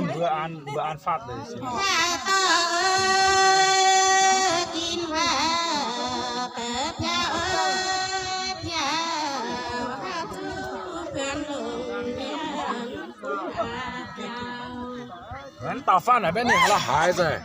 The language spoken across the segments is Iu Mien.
Mbuo an, mbuo an fatv deix. Mv dauh fatv naaic mbaeqv ninh la'haaix nzengc.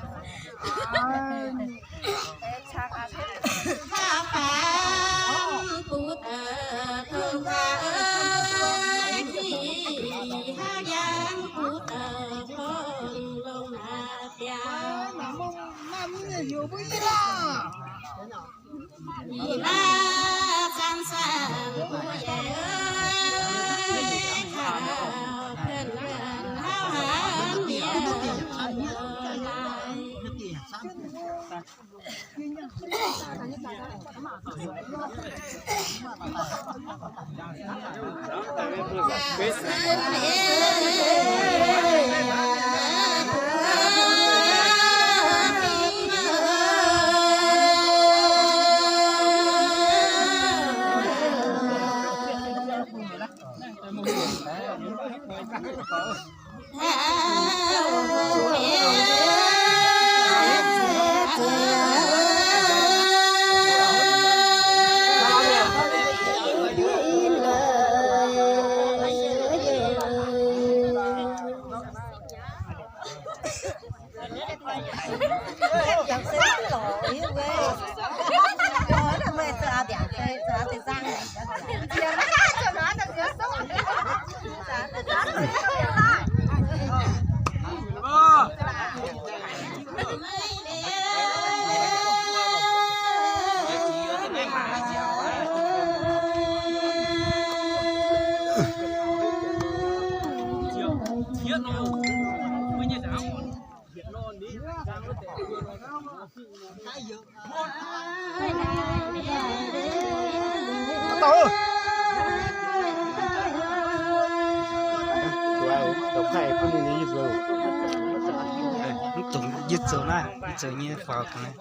Mv dungx yie zoux naaiv, yie zoux nyei faaux ga'naaiv.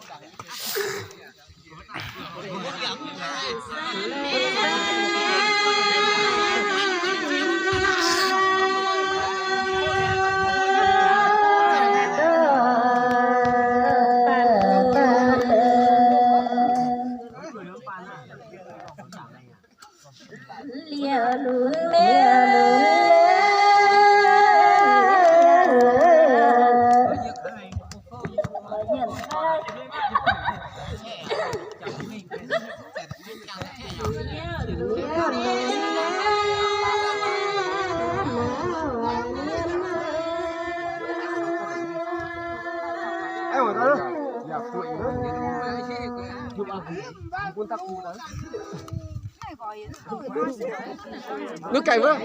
Nui gaengh wuov,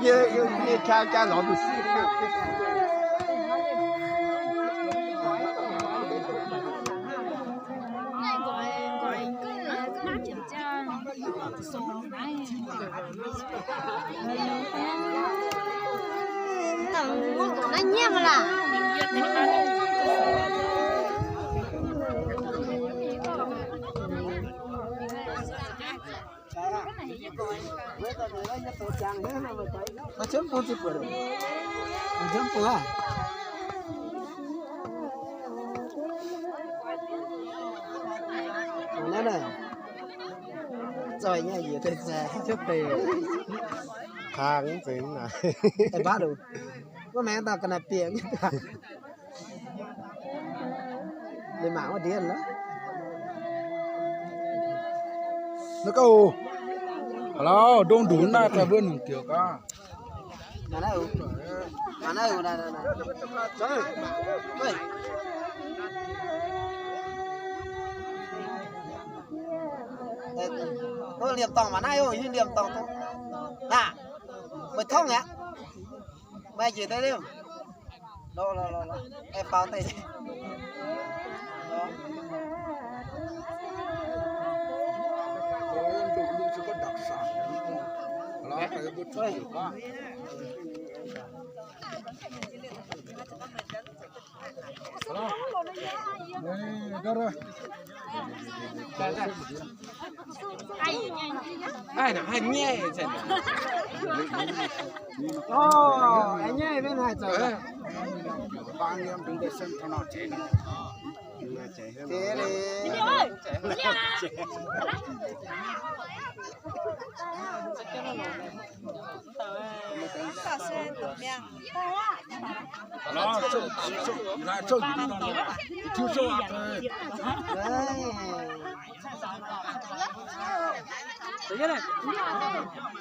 yie, yie, yie jaa, jaa lorz mbuo siqv. Naaiv nyiemv laac. Maiv ziouv bung ziqc buoc. Maiv ziouv bung aqv. Naaiv naaic, zoih nyei yietc deix zaaix ziouv deix. Kangx zengx naaic. Da'baav nungc, wuov maengx dauh ga'naaiv bieqc. Ninh mangc wuov ndiev loh. Naaiv gauh, hello, ndongc ndunc naaiv daaih mbuo nungc diuc gaax. Liemh dorngh mangc naaiv, liemh dorngh naaiv, meih tongv aqv. Meih njiec deix liemh. Lo, lo, lo, lo. Aengx faaux deix.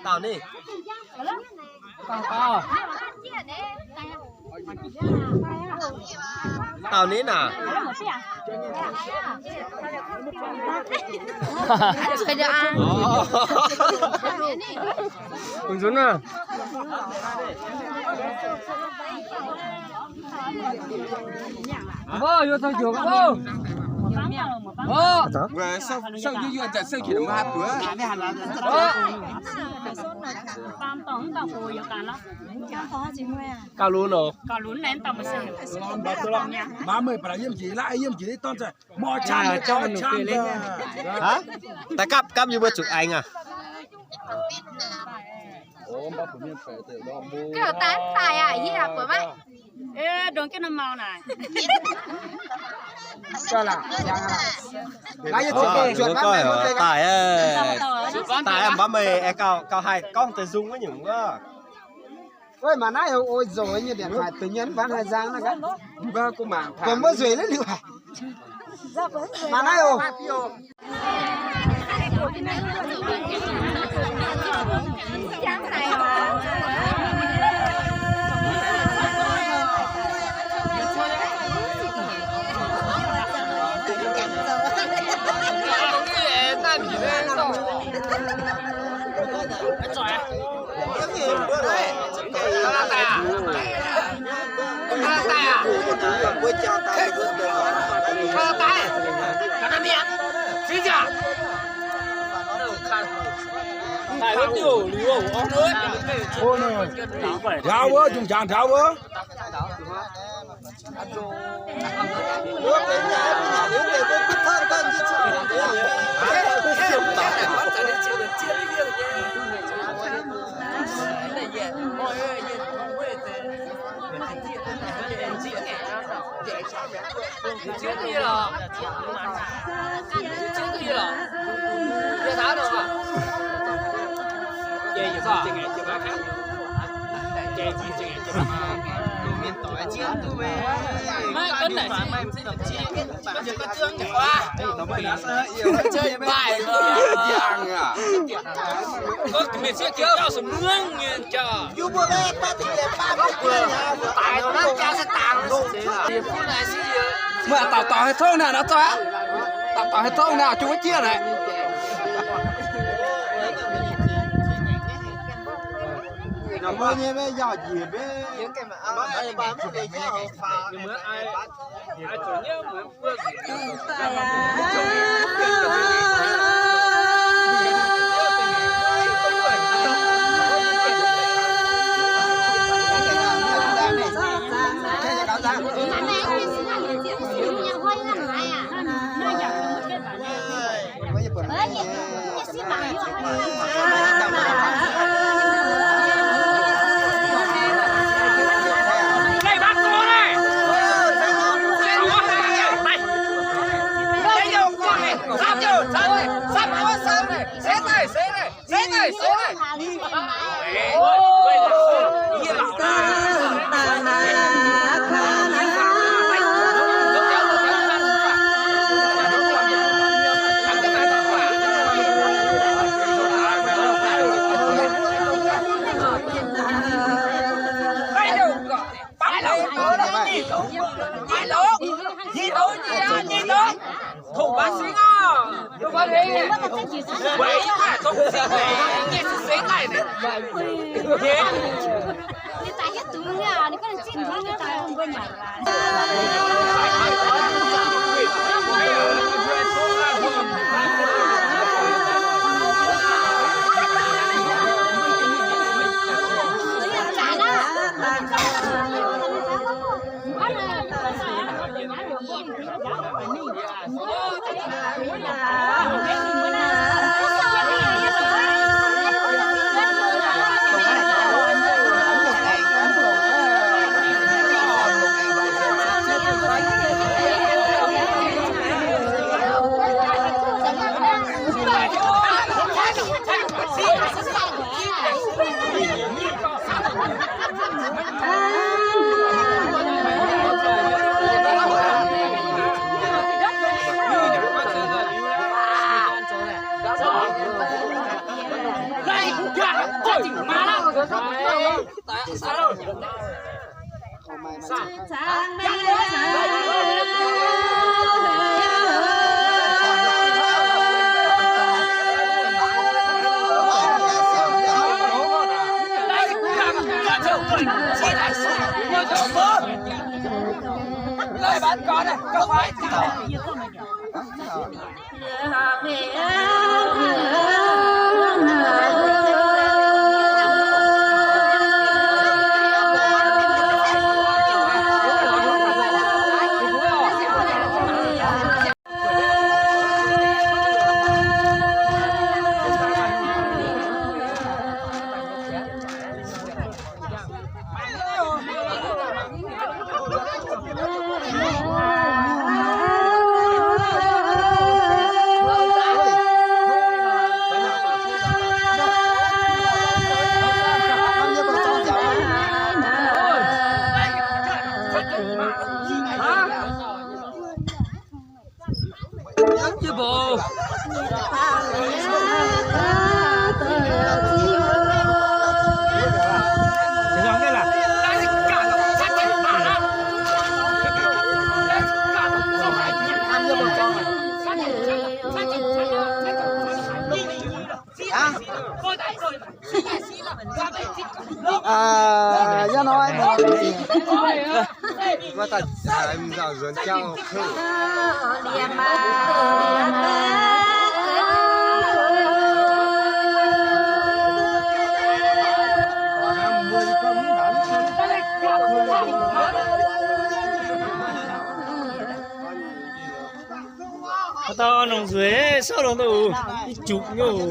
Taux ninh. Taux ninh naaic. Nzunc naaic. Mbuo yuoqc zong juoqc mbuo. Mbuo sau yuoqc yuoqc nzanc sau juoqc mbuo haaix buoz. Gauh lunx oc. Maaz meih baac yiem njiec laqv, yiem njiec dorn zaqc mor qam, mor qam. Daaih gapv gapv yie mbuo zuqc aengx aqv. Gouv daaih mv daaih aqv, yie buatc maiv. Ndongc jienv norm maux naaic. Daaih, daaih mv baac meih aengx gauh haih gorngv deix nzung wuov nyungc wuov. Ov, mangc naaiv oix nzunc nyei ndiangx-taaix deix nyei mv baac haih nzang naaiv gaax. Mbuo mbuo nzueic laiv liuz haic. Mangc naaiv oc. Njaaux wuov, njungc njaaux njaaux wuov. Mbuo dauh dauh haih tongv naaic, dauh dauh haih tongv naaic, jung wuov jieqv naaic. Mbuo nyei maiv yauh njiec maiv. Haaix dauh nongc nzueic, souv longx daaih oc, i juqc nyei oc.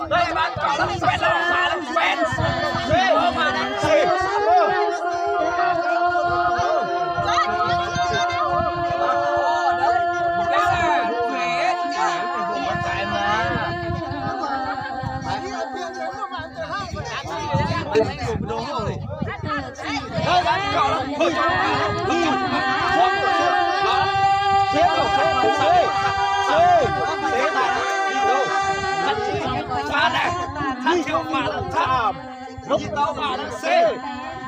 Lai baac gauh lorqc,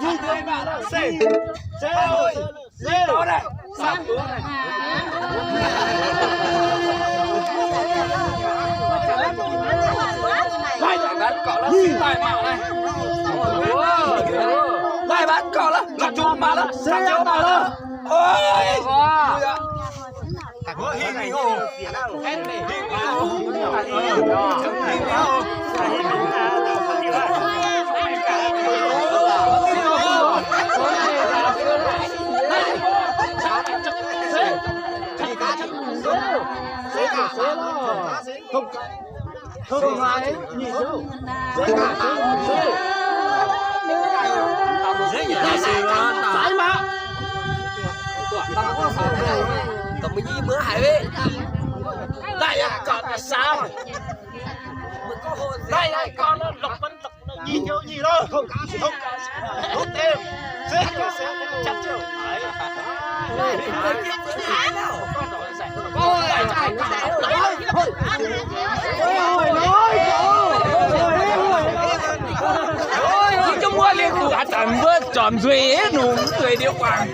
zuqc mangc lorqc, se mangc lorqc. Oi! Ih, mbuo liuz gu'nguaaz zanc mbuo zormx nzueic nungx nzueic ndie guangc.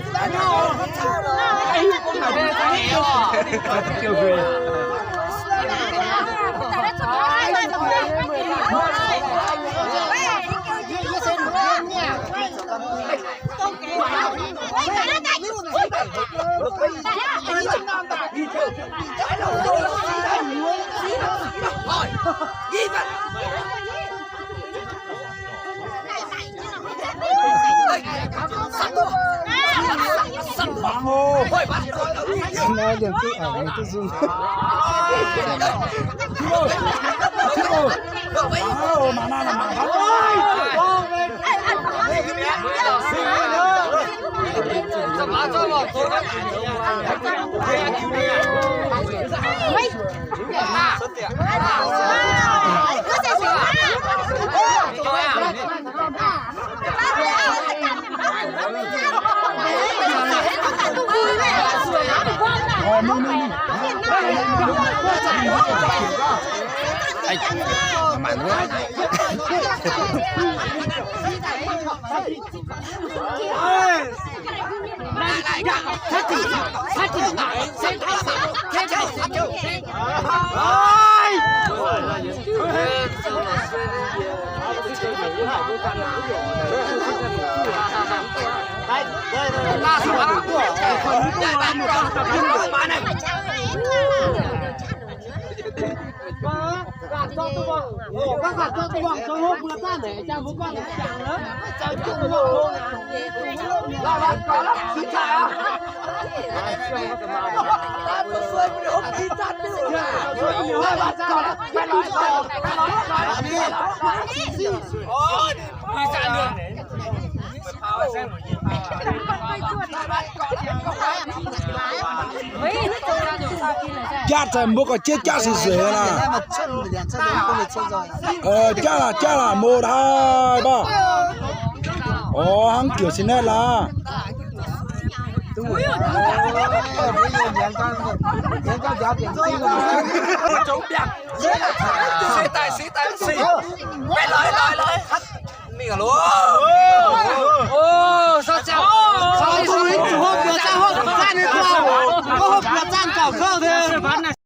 Jaav zaih mbuo gauh jieqv jaav suix sueix aqv. Jaav laac, jaav laac, mouz daaih baac. Orv, hnangv jiex sin naaiv laac.